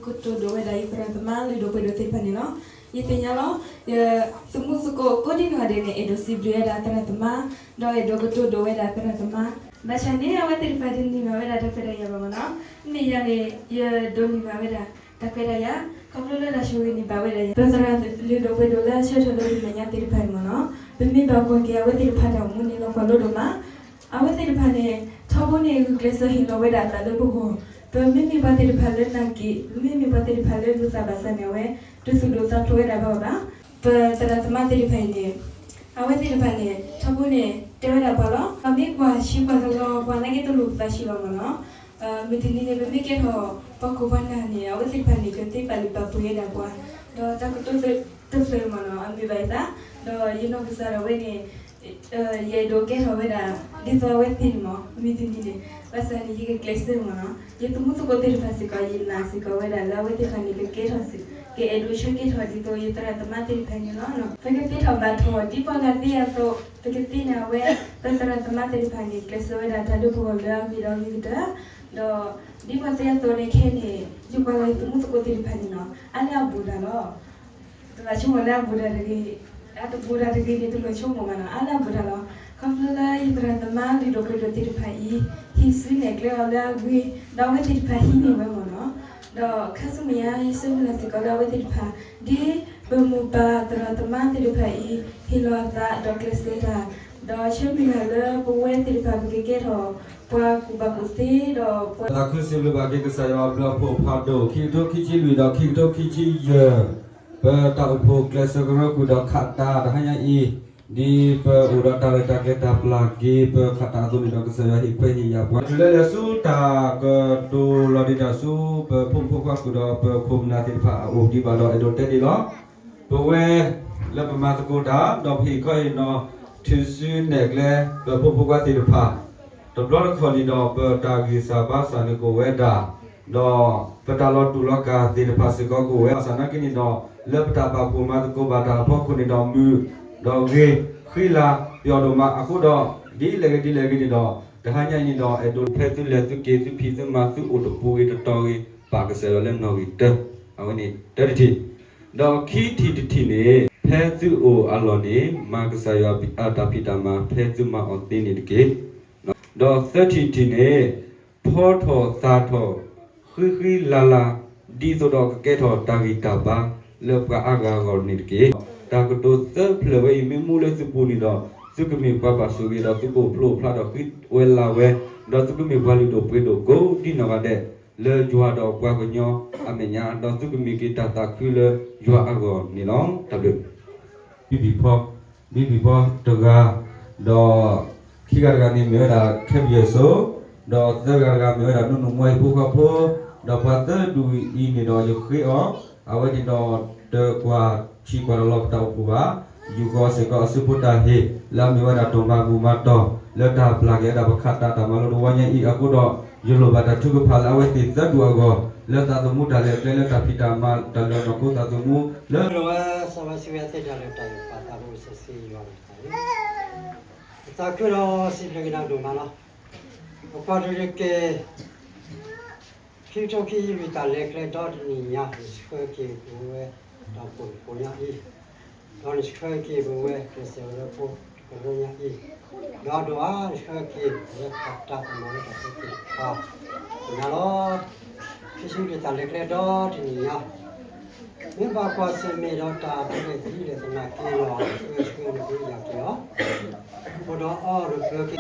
ကတိၤဒိးဝဲဒၣ်ယသရၣ်သမါလုၢ်ဒိၣ်ပှ့ၤဒိၣ်သ့ၣ်တဖၣ်န့ၣ်လီၤ. ယသ့ၣ်ညါလီၤ, ယသုးမုၢ်သကိးကိးဒံနီၢ်ဂၤဒဲးန့ၣ် အဲၣ်ဒိးစံးဘျုးဝဲဒၣ်သရၣ်သမါ, ဒီးအဲၣ်ဒိးကတိၤဒိးဝဲဒၣ်သရၣ်သမါ, ဘၣ်ဆၣ်န့ၣ် အဝဲသ့ၣ်တဖၣ်တန့ၢ်ဘၣ်ဝဲဒၣ်တၢ်ခွဲးတၢ်ယာ်ဘၣ်မ့ၢ်နီၤ. မ့ၢ်ယၤန့ၣ် ယဒိးန့ၢ်ဘၣ်ဝဲဒၣ်တၢ်ခွဲးတၢ်ယာ်, ခီဖျိလၢတၢ်ဆိၣ်ဂ့ၤန့ၣ်ဘၣ်ဝဲဒၣ်ယၤ, ပသရၣ်လုၢ်ဒိၣ်ပှ့ၤဒိၣ်လၢအဆၢထၢၣ်လၢပမဲာ်ညါသ့ၣ်တဖၣ်န့ၣ်မ့ၢ်နီၤ, ပမ့ၢ်ဘၣ်ကွၢ်က့ၤအဝဲသ့ၣ်တဖၣ်တၢ်အိၣ်မူန့ၣ် လီၤကွၢ်လိဒိၣ်မး အဝဲသ့ၣ်တဖၣ်န့ၣ် ထီဘိန့ၣ် ဂုာ်ကျဲးစၢးဟ့ၣ်လီၤဝဲဒၣ်အသးလၢပဂီၢ်, ပမ့မ့ၢ်ပှၤသ့ၣ်တဖၣ်လၢနာ်က့ၤ, ပမ့မ့ၢ်ပှၤသ့ၣ်တဖၣ်လၢဒိးသးဘၣ်ဆၣ်န့ၣ် အဝဲတသူၣ်ဒိၣ်သးဖျိးဝဲဒၣ်ဘၣ်ဘၣ်. ပသရၣ်သမါသ့ၣ်တဖၣ်အံၤန့ၣ် အဝဲသ့ၣ်တဖၣ်န့ၣ် ထီဘိန့ၣ် တဲဝဲဒၣ်ပှၤလီၤ, ပမ့ၢ်ကွၢ်ဆံးကွၢ်ကလီ ပှၤနာ်က့ၤတလိၣ်ပသးဆံးဘၣ်မ့ၢ်နီၤ. မုၢ်တနံၤန့ၣ် ပမ့ၢ်ကဲထီၣ်ပှၤခိၣ်ပှၤနၢ်န့ၣ် အဝဲသ့ၣ်တဖၣ်န့ၣ် ကသ့ပာ်လုၢ်ပာ်ပှ့ၤဝဲဒၣ်ပှၤ, ဒီးတၢ်ကတိၤတဖျၢၣ်မ့ၢ်နီၤ အမုာ်ဘၣ်ယသး, ဒီးယနီၢ်ကစၢ်ဒၣ်ဝဲန့ၣ် ယအဲၣ်ဒိးကဲထီၣ်ဝဲဒၣ် ဒ်သိးအဝဲသ့ၣ်န့ၣ်မ့ၢ် မုၢ်တနံၤန့ၣ်, ဘၣ်ဆၣ်န့ၣ် ယကကျဲးစၢးမ့ၢ်နီၤ, ယသုးမုၢ်သကိးသ့ၣ်တဖၣ်စ့ၢ်ကီး ယနာ်စ့ၢ်ကီးဝဲဒၣ်လၢအဝဲသ့ၣ်တဖၣ်န့ၣ် ကကဲထီၣ်စ့ၢ်, ကအဲၣ်ဒိးဆၢကဲထီၣ်ဒ်သိးယသရၣ်သမါသ့ၣ်တဖၣ်န့ၣ်လီၤ. ပကသ့ထီၣ်ဘၣ်ထီၣ်ဒ်ပှၤဂၤသ့အသိး, ပကသ့န့ၢ်အဝဲ, ပသရၣ်သမါသ့ၣ်တဖၣ်န့ၣ် ကျဲးစၢးဝဲဒၣ်တၢ်ဒုးပဂီၢ်လၢအဂ့ၤဒီးအဂ့ၤကတၢၢ်, ဒီးဒ်ပှၤသ့အသိးန့ၣ်ခဲအံၤန့ၣ် ယကွၢ်လီၤယသုးမုၢ်သကိးသ့ၣ်တဖၣ်န့ၣ်နီၤ အါလၢအဘူးတၢ်လီၤ. တဘၣ်ဆိကမိၣ်လၢအဘူးတၢ်တဂ့ၤ, အတဘူးတၢ်တဂ့ၤန့ၣ် တလိၣ်ဆိကမိၣ်ဘၣ်နီၤ, အါလၢအဘူးတၢ်လီၤ. ခီဖျိလၢယသရၣ်သမါလုၢ်ဒိၣ်ပှ့ၤဒိၣ်သ့ၣ်တဖၣ်အံၤ ဟံးစုနဲၣ်ကျဲအီၤလၢအဂ့ၤ, ဒီးအဝဲသ့ၣ်တဖၣ်ဟံးန့ၢ်ဝဲမ့ၢ်နီၤ. ဒီးခါဆူမဲာ်ညါ ယဆၢမုၢ်လၢ်စ့ၢ်ကီးလၢအဝဲသ့ၣ်တဖၣ် ဒ်ပမိၢ်ပၢ်သရၣ်သမါသ့ၣ်တဖၣ်အံၤ ဟ့ၣ်လီၤအသးဒီးကျဲးစၢးတၢ်, ဒီးဆၢမုၢ်လၢ်လၢပဝဲသ့ၣ်တဖၣ်ပကကဲထီၣ် ပှၤကူၣ်ဘၣ်ကူၣ်သ့ဒီးပှၤ သးခုစံးဘျုးဘၣ်က့ၤကစၢ်ယွၤအဘျုးအဖှိၣ်ဖးဒိၣ် ခံကထိခံဆံလွံၢ်ဒီးခံကထိခံဆံယဲၢ်, ပတၢ်အိၣ်ဖှိၣ်ကျဲးစၢးကရၢခိၣ်ဒီးခးတၢ်တဟါညါအံၤ, ဒ်ပအိၣ်ဒီးတၢ်ရဲၣ်တၢ်ကျဲၤတၢ်ပျၢ်က့ၤ ပခးတၢ်အသိးန့ၣ်ဒီး ကစၢ်ယွၤဟ့ၣ်ခွဲးဟ့ၣ်ယာ်ပှၤ တုၤလၢလဲၤဆူတၢ်ကတိၤလီၤဒံးတၢ်ဆူ ပဖိမုၣ်ဖိခွါဃုာ်ဒီးပခိၣ်ပနၢ်သ့ၣ်တဖၣ်အအိၣ်ဒံးဘၣ်ဒီး အဲၣ်ဒိးတဲဒံးလီၤ. ပဝဲလၢပမၤသကိးတၢ် ဒီးပဟ့ၣ်ခီဟ့ၣ်နီၤ ထုးစုနဲၣ်ကျဲ ပဖိမုၣ်ဖိခွါသ့ၣ်တဖၣ် တဘျီတခီၣ်န့ၣ်ဒီး ပတၢ်ဂံၢ်စၢ်ဘါစၢ်န့ၣ်ကအိၣ်ဝဲဒၣ်, ဒီးပတၢ်လီၤတူာ်လီၤကာ်သ့ၣ်တဖၣ်စ့ၢ်ကီးကအိၣ်ဝဲ, ဘၣ်ဆၣ်သနာ်က့န့ၣ်ဒီး လၢပတၢ်ပာ်ဖှိၣ်မၤသကိးဘၣ်တၢ်အဖီခိၣ်န့ၣ်ဒီး မုာ်ဒီးဂ့ၤ, ဃံလၤပယီၤဒိၣ်မးအဃိဒီး ဒ်လဲၣ်ဂ့ၤဒ်လဲၣ်ဂ့ၤန့ၣ်ဒီး တဟါညါအံၤန့ၣ်ဒီး အဲၣ်ဒိးဖဲသုလဲၤသုက့ၤ သုဖံးသုမၤ သုအိၣ်တပူၤဂ့ၤတတီၤဂ့ၤ ပာ်ကစၢ်ယွၤလၢနီၣ်ဂံၢ်တၢ, အဝဲန့ၣ်တၢတထံၣ်, ဒီးခံထံၣ်တထံၣ်န့ၣ် ဖဲသုအိၣ်အလီၢ်န့ၣ် မၤကစၢ်ယွၤအတၢ်ဖံးတၢ်မၤ ဖဲသုမၤအီၤသ့န့ၣ်တက့ၢ်. ဒီးသၢထံၣ်တထံၣ်န့ၣ် ဖီထီၣ်သၣ်ထီၣ် ဃံဃံလၤလၤ ဒ်သိးဒီးကကဲထီၣ်တၢ်ဂံၢ်တၢ်ဘါလၢပှၤအါဂၤအဂီၢ်န့ၣ်တက့ၢ်. တၢ်ကတိၤသၢဖျၢၣ်ဝဲအံၤ မ့ၢ်မူလၢသုပူၤန့ၣ်ဒီး သုကမ့ၢ်ပှၤဘၣ်ဆိၣ်ဂ့ၤဒီး သုကအိၣ်ဖျိဖျါဒီးဃံဝဲလၤဝဲ, ဒီးသုကမ့ၢ်ပှၤလုၢ်ဒိၣ်ပှ့ၤဒိၣ်ကိးဒ်နီၢ်ဂၤဒဲး လၢယွၤဒီးပှၤကညီအမဲာ်ညါ, ဒီးသုကမ့ၢ်က့ၤတၢ်သးခုလၢယွၤအဂီၢ်န့ၣ်လီၤ. တၢ်ဘျုး ဘံၣ်ဘံၣ်ဖီ, ဘံၣ်ဘံၣ်ဖီတဂၤ, ဒီးခံဂၤတဂၤန့ၣ်မ့ၢ်ဝဲဒၣ် ခဲပယဲၢ်စိ, ဒီးသၢဂၤတဂၤမ့ၢ်ဝဲဒၣ် နူနူမီဟံၣ်ဖိဃီဖိ, ဒီးပှၤသၢဒူၣ်အံၤန့ၣ်ဒီး ယဃ့အီၤ, အဝဲန့ၣ်ဒီး တကွၢ်ဆံးကွၢ်လီၤလီၤပတၢ်အိၣ်ဖှိၣ်ဘၣ်, ယူၢ်ဃီၤစ့ၢ်ကီးအစုဖိတၢ်ဟ့ၣ် လၢအမ့ၢ်ဝဲဒၣ်တီၢ်မၤဘူၣ်မၤတီၢ် လၢတၢ်ပျၢ်က့ၤဝဲဒၣ်ပခးတၢ်တၢ်မၤလိတဝီညါအံၤအဃိဒီး ယလိၣ်ဘၣ်တၢ်ထုကဖၣ်လၢအဝဲသ့ၣ်သၢဒူၣ်အဂီၢ် လၢသးသမူတၢ်လဲၤကျဲ လၢတၢ်ဖံးတၢ်မၤ တၢ်လဲၤနီၢ်ခိသးသမူ လၢ လီၤဝဲ စီဝဲစံးဝဲသ့ၣ်တၢ်လၢတၢ်ယိာ်ပာ်သးဘိစၢၤစံယွၤန့ၣ်တဖၣ်န့ၣ် ပသးခုဒီးစံးဘျုးက့ၤနၤဒိၣ်မးလီၤ. ပကွၢ်ဒိးန့ၢ်က့ၤ ခံကထိခံဆံလွံၢ်တၢ်လဲၤကျဲဒီတနံၣ်ညါ နဆှၢက့ၤပဝဲ တၢ်အိၣ်ဖှိၣ်တဖုညါအံၤ, ဒီးနဆှၢက့ၤပဝဲကျဲးစၢးဝဲလၢဖိတကရၢညါအံၤ, ဒီးဒိၣ်အါနဆှၢက့ၤလၢပတၢ်ကမၤလၢတၢ်သ့သ့ၣ်တဖၣ်, သနာ်လီၤ ခံဆံလွံၢ်တၢ်လဲၤကျဲဒီတနံၣ်ညါ မ့ၢ်ဘၣ်ကွၢ်ဆၢၣ်မဲာ်ဒီးတၢ်ဒုးလဲၣ်သံလဲၣ်သနာ်က့ဒီး ဆှၢဆှၢနက့ၤယၤက့ၤလီၤ. အိၣ်ဒီးအီၣ်ဒီးပၢၤက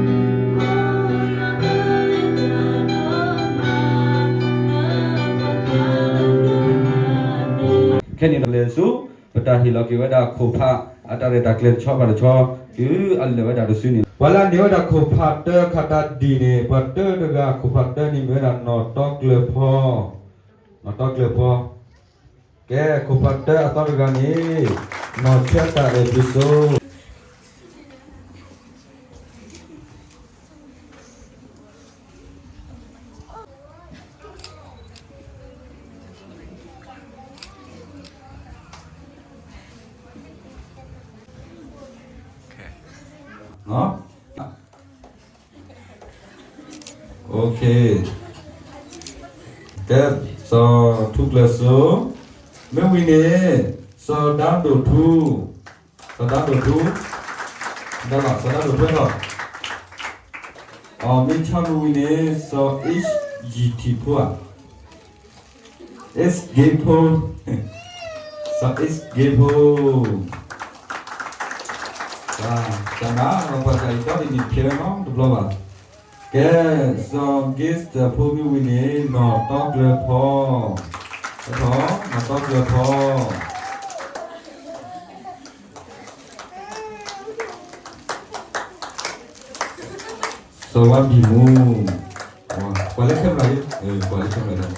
့ၤ ခဲန့ၣ်ဒီးလဲၤဆူ ပတၢ်ဟ့ၣ်လီၤက့ၤဝဲဒၣ်ခိၣ်ဖး အတၢ်ရဲၣ်တၢ်ကျဲၤတဆီဘၣ်တဆီ တုၤအလၢာ်ဝဲဒၣ်တစုန့ၣ် ပှၤလၢအန့ၢ်ဝဲဒၣ်ခိၣ်ဖးတၢ ခးတၢ်ဒ်န့ၣ် ပှၤတၢတဂၤ ခိၣ်ဖးတၢန့ၣ်မ့ၢ်ဝဲဒၣ်နီၢ်တီကျၢၤဖီ, နီၢ်တီကျၢၤဖီ. ကဲ ခိၣ်ဖးတၢအသီတဂၤန့ၣ် နီၢ်ဆၢတၢ်အဲၣ်ဖုစိ ကဲ စီၤထူကျၢၤစိ, မ့ၢ်ဝံၤန့ၣ် စီၤဒါဒိၣ်ထူ, စီၤဒါဒိၣ်ထူ, စီၤဒါဒိၣ်ထူထီၣ်, အီၤမ့ၢ်ဆီမ့ၢ်ဝံၤန့ၣ် စီၤ H G T ဖိဧါ H G ဖိ, စီၤ H G ဖိ, တၢ်နါ ပှၤတၢ်အံၤဒီတနံၣ်ဖျဲးဝဲနီတဘျီဘၣ်. ကဲ စီၤ Gates ဖိမ့ၢ်ဝံၤန့ၣ် နီၢ်တီကျၢၤဖီ, နီၢ်တီကျၢၤဖီ စီၤဝါဘံၣ်မူ, ကွၢ်လၢ camera ယဲ, ကွၢ်လၢ camera လီၤ,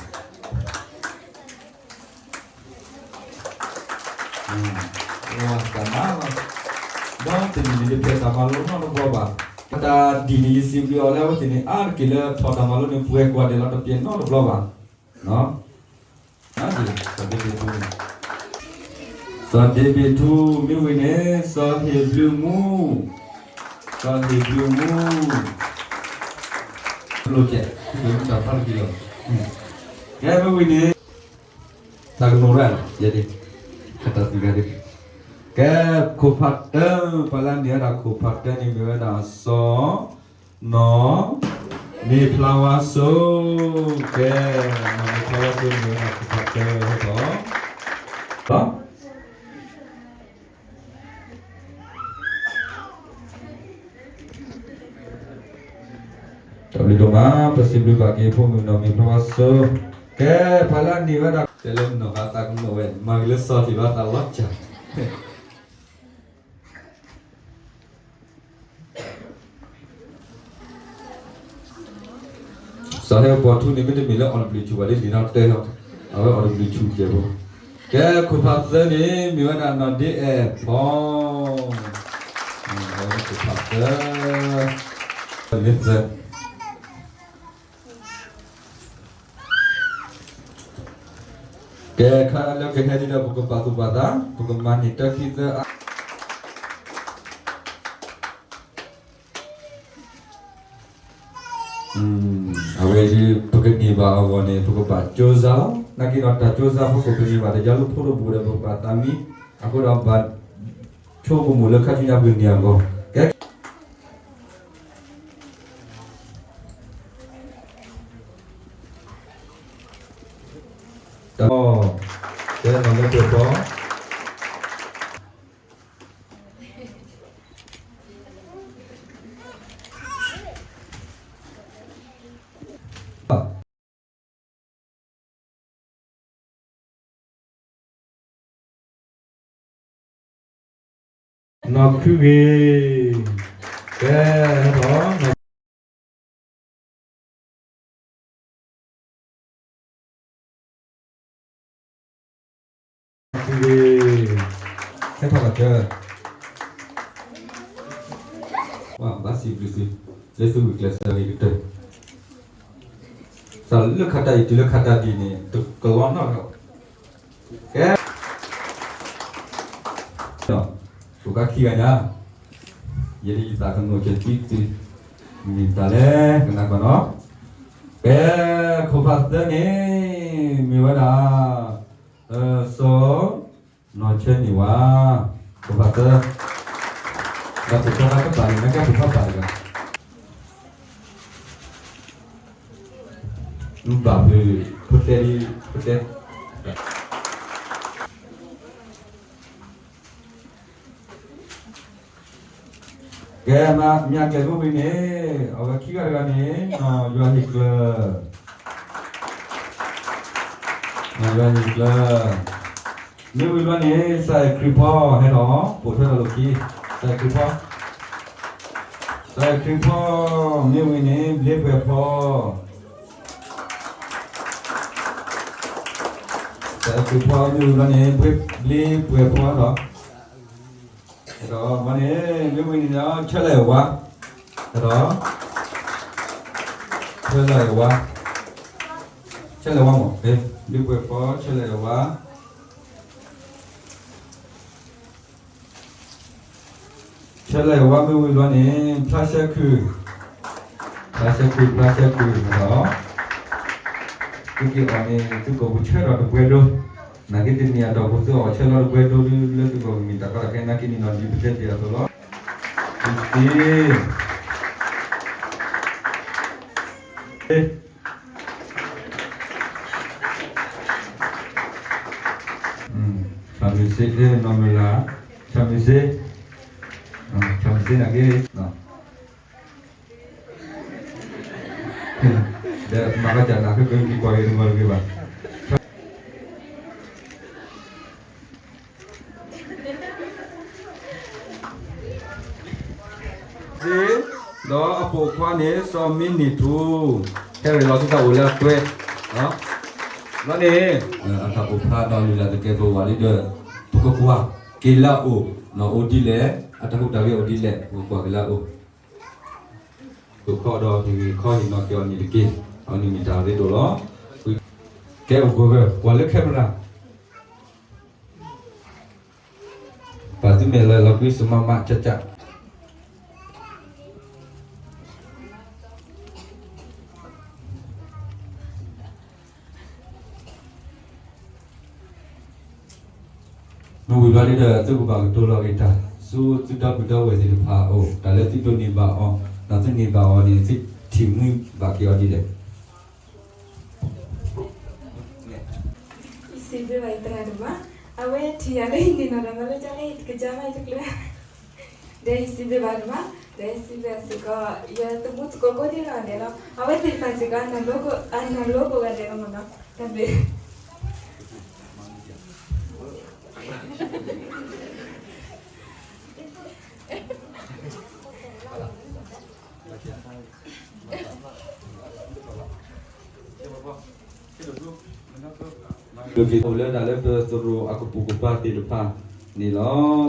တၢ်နါလီၤ, ဒီးတနံၤန့ၣ် တဖျဲးတၢ်မၤလိနီတဘျီဘၣ်. တၢ်ဒ်န့ၣ် ယစံးဘျုးအီၤလၢအဝဲသ့ၣ်န့ၣ် အါတက့ၢ်လၢထီၣ်တၢ်မၤလိန့ၣ် ပှဲၤကွၢ်ဒဲးလီၤ တဖျဲးနီတဘျီဘၣ်. စီၤဒ့ဘ့ၣ်ထူ, စီၤဒ့ဘ့ၣ်ထူမ့ၢ်ဝံၤန့ၣ် စီၤဟ့ၣ်ဘျုးမူ, စီၤဟ့ၣ်ဘျုးမူ, လိကဲး, တၢ်ဖးလၢက့ၤလီၤ, ကဲမ့ၢ်ဝံၤန့ၣ် တၢ်ကနိးရၣ်လီၤ, ယဲဒၣ်, တၢ်သံဂၤဒၣ်, ကဲ ခိၣ်ဖးတၢ, ပှၤလၢန့ၢ်ဝဲဒၣ်ခိၣ်ဖးတၢန့ၣ်မ့ၢ်ဝဲဒၣ်စီၤ နီၢ်မ့ၢ်ဖျါဝါစိ, ကဲ, နီၢ်မ့ၢ်ဖျါဝါစိန့ၣ်ဝဲဒၣ်ခိၣ်ဖးတၢဟဲထီၣ်, တၢ်ဘျုးဒိၣ်မး ပစံးဘျုးဘၣ်က့ၤဖိမုၣ်နီၢ်မ့ၢ်ဖျါဝါစိ, ကဲ, ပှၤလၢန့ၢ်ဝဲဒၣ် တဲလၢနီၢ်ဂၤသးကနိးဝဲ မၤဂ့ၤလၢစီၤထံၣ်ဘၣ်သးလီၤစၢ် စီၤဟဲပှၤထူန့ၣ် မ့တမ့ၢ်လၢအီၣ်တဘျုးဆူၣ်ဘၣ်ဒ်န့ၣ်ဒီးတဲလီၤ, အဝဲအီၣ်တဘျုးဆူၣ်ကဲးဖိ, ကဲ ခိၣ်ဖးသၢန့ၣ် မ့ၢ်ဝဲဒၣ်နီၢ်ဒ့အဲၣ်ဖီ, ခိၣ်ဖးသၢ, မ့ၢ်သၢ ကဲ ခါလၢကဟဲဒ်ဒီး ပကပာ်သူၣ်ပာ်သး ပကမၤန့ၢ်တၢ်ခံသၢအါ အဝဲဒ် ပကန့ၢ်ဘၣ်အဂီၢ်န့ၣ် ပကဘၣ်ကၠိစါလီၤ. နာ်က့ဒီးတၢ်ကၠိစါဖိ ပကန့ၢ်ဘၣ်တယါလိဖိတဘူးဒီး ပကဘၣ်သးမံ, အဃိဒီးဘၣ်ဆိကမိၣ်လၢခါဆူညါပကန့ၢ်အဂီၢ်, ကဲ တၢ် ကဲ နီၢ်လၢပှဲၤဖီ နီၢ်ခုဂ့ၤ, ကဲ ဟဲထီၣ် နီၢ်ခုဂ့ၤ, ဟဲထီၣ်ဘၣ်ကၢ, ဘၣ်စံးဘျုးသု, လၢသုဂုာ်ကျဲးစၢးဂ့ၤကတၢၢ် စးလၢခါတၢ်အံၤတုၤလၢခါတၢ်ဒ်န့ၣ် တကလီနီၣ်ဒီး, ကဲ, ပကခံဂၤညါ, ယဲဒၣ်ယသးကနိးကဲၤသံသု, မ့ၢ်တၢ်လဲၣ် ကနၣ်ကွၢ်နီၤ, ကဲ, ခိၣ်ဖးသၢန့ၣ် မ့ၢ်ဝဲဒၣ်, စီၤ နီၢ်ဆၢန့ၢ်ဝါ, ခိၣ်ဖးသၢ, ဒီးခိၣ်ဖးသၢတပာ်န့ၣ် နကဲခိၣ်ဖးပာ်တဂၤ, ဘၣ်ဖုး, ဖိတဲလံ, ဖိတဲ ကဲမး မၠၣ်ကျဲၤဖိဝံၤန့ၣ် အဝဲခံဂၤတဂၤန့ၣ် နီၢ်ယွၤဟ့ၣ်ကျၢၤ, နီၢ်ယွၤဟ့ၣ်ကျၢၤ, မ့ၢ်ဝံၤဘျီန့ၣ် စးအဲၣ်ခရံာ်ဖီ ဟဲထီၣ် ပိာ်ထွဲထီၣ်လိာ်ခံ, စးအဲၣ်ခရံာ်ဖီ, စးအဲၣ်ခရံာ်ဖီ, မ့ၢ်ဝံၤန့ၣ် ဘျ့ပှဲၤဖီ, စးအဲၣ်ခရံာ်ဖီ မ့ၢ်ဝံၤဘျီန့ၣ် ဘျ့ပှဲၤဖီဒီး ဒီးဘျီန့ၣ် မ့ၢ်ဝံၤန့ၣ်ဒီး ဆၢလၢအဲၣ်ဝါ, ဒီး ဆၢလၢအဲၣ်ဝါ, ဆၢလၢအဲၣ်ဝါမ့ၢ် ဘျ့ပှဲၤဖီ ဆၢလၢအဲၣ်ဝါ ဆၢလၢအဲၣ်ဝါ မ့ၢ်ဝံၤဘျီန့ၣ် ဖျါဆဲခုၣ်, ဖျါဆဲခုၣ် ဖျါဆဲခုၣ်ဒီး သုက့ၤအီၣ်န့ၣ် သုကီၢ်ပူၤဆၢထီၣ်တပှဲၤဒိ, နာ်က့တနံၤအတီၢ်ပူၤ သုအီၣ်ဆၢလီၤတပှဲၤဒိလၢသုကီၢ်ပူၤမ့ၢ်တၢ်ကီတၢ်ခဲ နာ်က့န့ၣ်ဒီး ဒ်ပတဲတ့ၢ်အသိးလီၤ. ဆၣ်မုၢ်စ့ နီၢ်မုၢ်လၢ်, ဆၣ်မုၢ်စ့, ဆၣ်မုၢ်စ့နာ်က့ ဒီးမၤကစၢ်နၢ်ခဲကၢၤ မံၤကွၢ်ဂ့ၤတမီၤတဂ့ၤဘၣ်. ဒီးအပိာ်ခွါန့ၣ် စီၤမ့န့ၢ်ထူ, ခဲအံၤလီၤသုတၢ်အိၣ်လၢအကွဲ, ဘျီန့ၣ် အတၢ်အိၣ်ဖျါဒီးလုၢ်လၢ်သကဲးပဝးလံဒီး ပကကွၢ်က့ၤလၢအအိၣ်, နီၢ်အိၣ်ဒ်လဲၣ်, အတၢ်ဟူးတၢ်ဂဲၤအိၣ်ဒ်လဲၣ်, ပကကွၢ်က့ၤလၢအအိၣ် ကခီဒီးဟ့ၣ်ဂံၢ်ခီဟ့ၣ်နီၤက့ၤအီၤန့ၣ်တက့ၢ်. အဝဲန့ၣ်မ့ၢ်တၢ်ရ့ဒိၣ်လီၤ. ကဲ ပှၤလၢ camera ပာ်သုမဲာ်လၢလီၤကွံစမးမးကၢ်ကၢ်. မ့ၢ်ဝံၤဘျီဒ်ဒီး သုကဘၣ်ကတိၤလီၤဂ့ၤတၢ် ဆူသုဒီပုၢ်ဒီဝဲၢ်သ့ၣ်တဖၣ်အအိၣ်, တၢ်လၢသုဒိးန့ၢ်ဘၣ်အီၤ, ဒီးသုန့ၢ်ဘၣ်အီၤန့ၣ် သုထံၣ်မုာ်ဘၣ်က့ၤအီၤဒ်လဲၣ်. ယစံးဘျုးဘၣ်ယသရၣ်တဖၣ်, အဝဲထံၣ်ယၤလၢယန့ၢ်နီၢ်ဒီး မၤလၢကလဲၣ် ယတကစၢ်ဘၣ်ယတကျၢၤ, ဒီးယစံးဘျုးဘၣ်တဖၣ်, ဒီးယစံးဘျုးစ့ၢ်ကီး ယသမူသကိးကိးဒံးဂၤဒဲးလီၤ. အဝဲသ့ၣ်တဖၣ်စ့ၢ်ကီး အနၢ်လိကိးဂၤဒဲးလီၤမ့ၢ်နီၤ, တၢ်ဘျုး လၢက့ၤအိၣ်လၢဒၣ်လၢပသရိာ်အကပိာ်ကပၤသ့ၣ်တဖၣ်န့ၣ်လီၤ.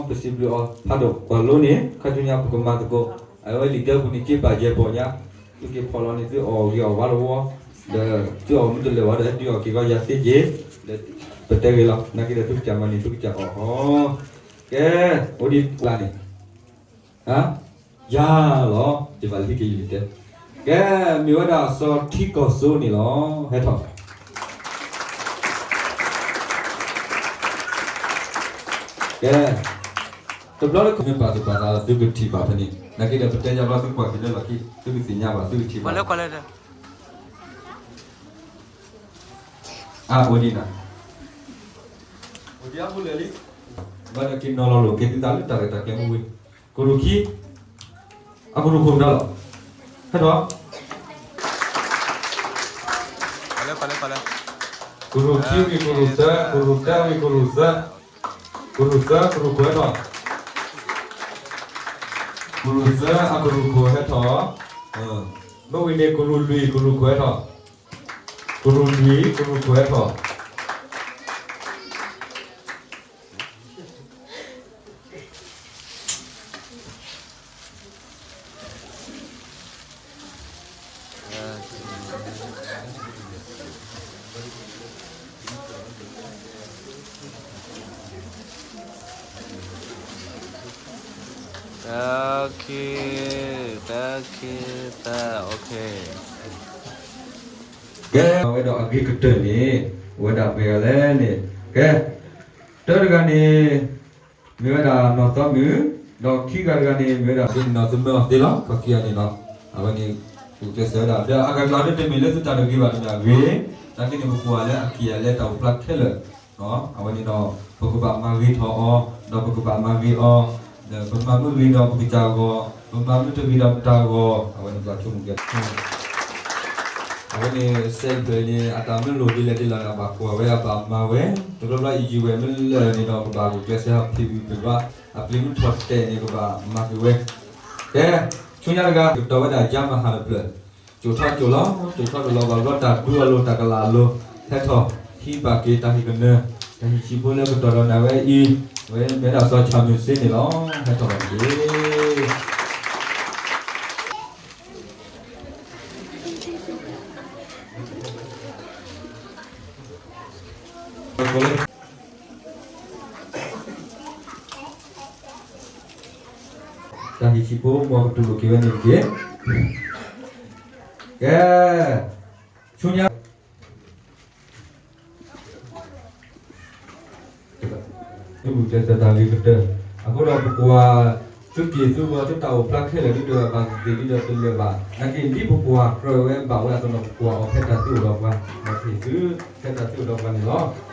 ပစံးဘျုးအီၤဖးဒိၣ်ကွၢ်လိန့ၣ် ခါဆူညါပကမၤသကိး, အဝဲလံာ်ဒၢပူၤန့ၣ် က့ၤပာ်ယဲၢ်ပီၢ်ညါ, သုက့ၤဖီၣ်လီၤန့ၣ် သုအီၣ်ဂ့ၤအီၣ်ဝါတဝီ, ဒီးသုအီၣ်မ့ၢ်တလၢာ်ဘၣ်ဒီး ဟဲဒုးအီၣ်က့ၤကီးယၤသ့က့ၤ, ဒီးပတဲဂ့ၤလီၤ. နာ်က့ဒီးသုကစၢ်မၤန့ၣ် သုကစၢ်အီၣ်ဟီ, ကဲ, အိၣ်ဒံးပှၤန့ၣ် ယၤလီၤ, ယဘၣ်လၢဟံၣ်က့ၤယုၢ်တဲ, ကဲ, မ့ၢ်ဝဲဒၣ်စီၤထံကီၢ်စိန့ၣ်လီၤ, ဟဲထီၣ်, ကဲ, တဘျီလၢကမ့ၢ်ပာ်သူၣ်ပာ်သး သုကထံၣ်ဘၣ်ဖဲန့ၣ်, နာ်က့ဒီးပတဲယၤဘျီသုကွၢ်က့ၤလၢလီၢ်ခံ သုကသ့ၣ်ညါဘၣ် သုကထံၣ်ဘၣ်, အါ အိၣ်ဒံးနၤ, အိၣ်ဒံးအါပူၤလၢာ်လံ, ဘၣ်ဒီးက့ၤနီၤလီၤလိာ်က့ၤသုသးလၢတၢ်ရဲၣ်တၢ်ကျဲၤမ့ၢ်ဝံၤ, ကရူၢ်ခံ အကရူၢ်ခိၣ်မတၤလီၤ, ဟဲထီၣ်, ကရူၢ်ခံဝံၤကရူၢ်သၢ, ကရူၢ်သၢဝံၤကရူၢ်သၢ, ကရူၢ်သၢ ကရူၢ်ခိၣ်ဟဲထီၣ်, ကရူၢ်သၢအကရူၢ်ခိၣ်ဟဲထီၣ်, မ့ၢ်ဝံၤန့ၣ် ကရူၢ်လွံၢ်ကရူၢ်ခိၣ်ဟဲထီၣ်, ကရူၢ်လွံၢ်ကရူၢ်ခိၣ်ဟဲထီၣ်. Okay, okay, okay. ကဲ, အဝဲဒီးအဂ့ၤကတၢၢ်န့ၣ် အဝဲဒၣ်ပှဲၤဂၤလဲၣ်န့ၣ်, ကဲ, တၢတဂၤန့ၣ် မ့ၢ်ဝဲဒၣ်နီၢ်သီမုၣ်, ဒီးခံဂၤတဂၤန့ၣ် မ့ၢ်ဝဲဒၣ် ဒ်န့ၣ်နီၢ်သမၢအီၤသ့လီၤ, ပှၤခံဂၤန့ၣ်လီၤ. အဝဲန့ၣ် ကျဲးစၢးဝဲဒၣ် ဒီးအကကျါဒ်တမ့ၢ်လၢသုတၢ်တဂ့ၤဘၣ်တမ့ၢ်အဂ့ၤ, နာ်က့န့ၣ် ပကွၢ်လၢအက့ၢ်အလဲတၢ်အိၣ်ဖျါခဲလၢာ် အဝဲန့ၣ်ဒီး ပကဘၣ်မၤဂ့ၤထီၣ်အီၤ, ဒီးပကဘၣ်မၤဂ့ၤအီၤ, ဒီးပမၤမ့ၢ်ဂ့ၤဒီးပကစၢ်အဂီၢ်, ပမၤမ့ၢ်တဂ့ၤဒီးပတၢ်ဂီၢ်, အဝဲန့ၣ်ပဆိကမိၣ်ကဲ အဝဲန့ၣ် စဲးဖျၢၣ်န့ၣ် အတၢ်မ့ၢ်လိၣ်ဒ်လဲၣ်ဒ်လဲၣ်န့ၣ် အဘၣ်ကွၢ်ဝဲအဘၣ်မၤဝဲ, တဘျီဘျီအံၤယံာ်ဝဲမ့ၢ်လၢာ်န့ၣ်ဒီး ကဘၣ်ဂုာ်ကျဲးစၢးဟးဖံးဂုာ်ပှၤ, အပျံၤမ့ၢ်ထီၣ်တဲာ်န့ၣ်ကဘၣ်မၤက့ၤဝဲ, ကဲ, ဆူညါတဂၤ ကတီၤဝဲဒၣ်ယါမၤဟးတဖျၢၣ်, ကၠိထီၣ်ကၠိလီၤ, ကၠိထီၣ်ကၠိလီၤ ဘၣ်ဘျီတၢ်ဒူအလိၤ တၢ်ကလးအလိၤ, ဟဲထီၣ်, ဟံးဘၣ်က့ၤတၢ်ဟ့ၣ်ကနၢၤ, တၢ်ဟ့ၣ်ဆံးဖိလၢကတီၤဒီးနၤဝဲအံၤ, ဝဲမ့ၢ်ဒၣ်စီၤဆၣ်မုၢ်စ့န့ၣ်လီၤ, ဟဲထီၣ်ဘၣ်တက့ၢ်. တၢ်ဟ့ၣ်ဆံးဖိမ့ၢ်ကတူၢ်လိာ်က့ၤဝဲန့ၣ်တက့ၢ်. ကဲ, ဆူညါ သုးမုၢ်ကျဲးစၢးတၢ်ဂ့ၤကတၢၢ်, အဃိဒီးပကွၢ်, သုးက့ၢ်သုးဂီၤသုတၢ်အိၣ်ဖျါခဲလၢာ်ဒ်ဒီးဘၣ်သ့ၣ်သ့ၣ်ဒ်ဒီးတလၢာ်ဘၣ်, နာ်က့ဒ်ပကွၢ်ကြၢးဝဲဘၣ်ဝဲအသိးဒီး ပကွၢ်အီၤဖဲတၢ်သုအိၣ်ဒီးပှၤ, ဒီးကဟ့ၣ်သု, ဖဲတၢ်သုအိၣ်ဒီးပှၤန့ၣ်လီၤ.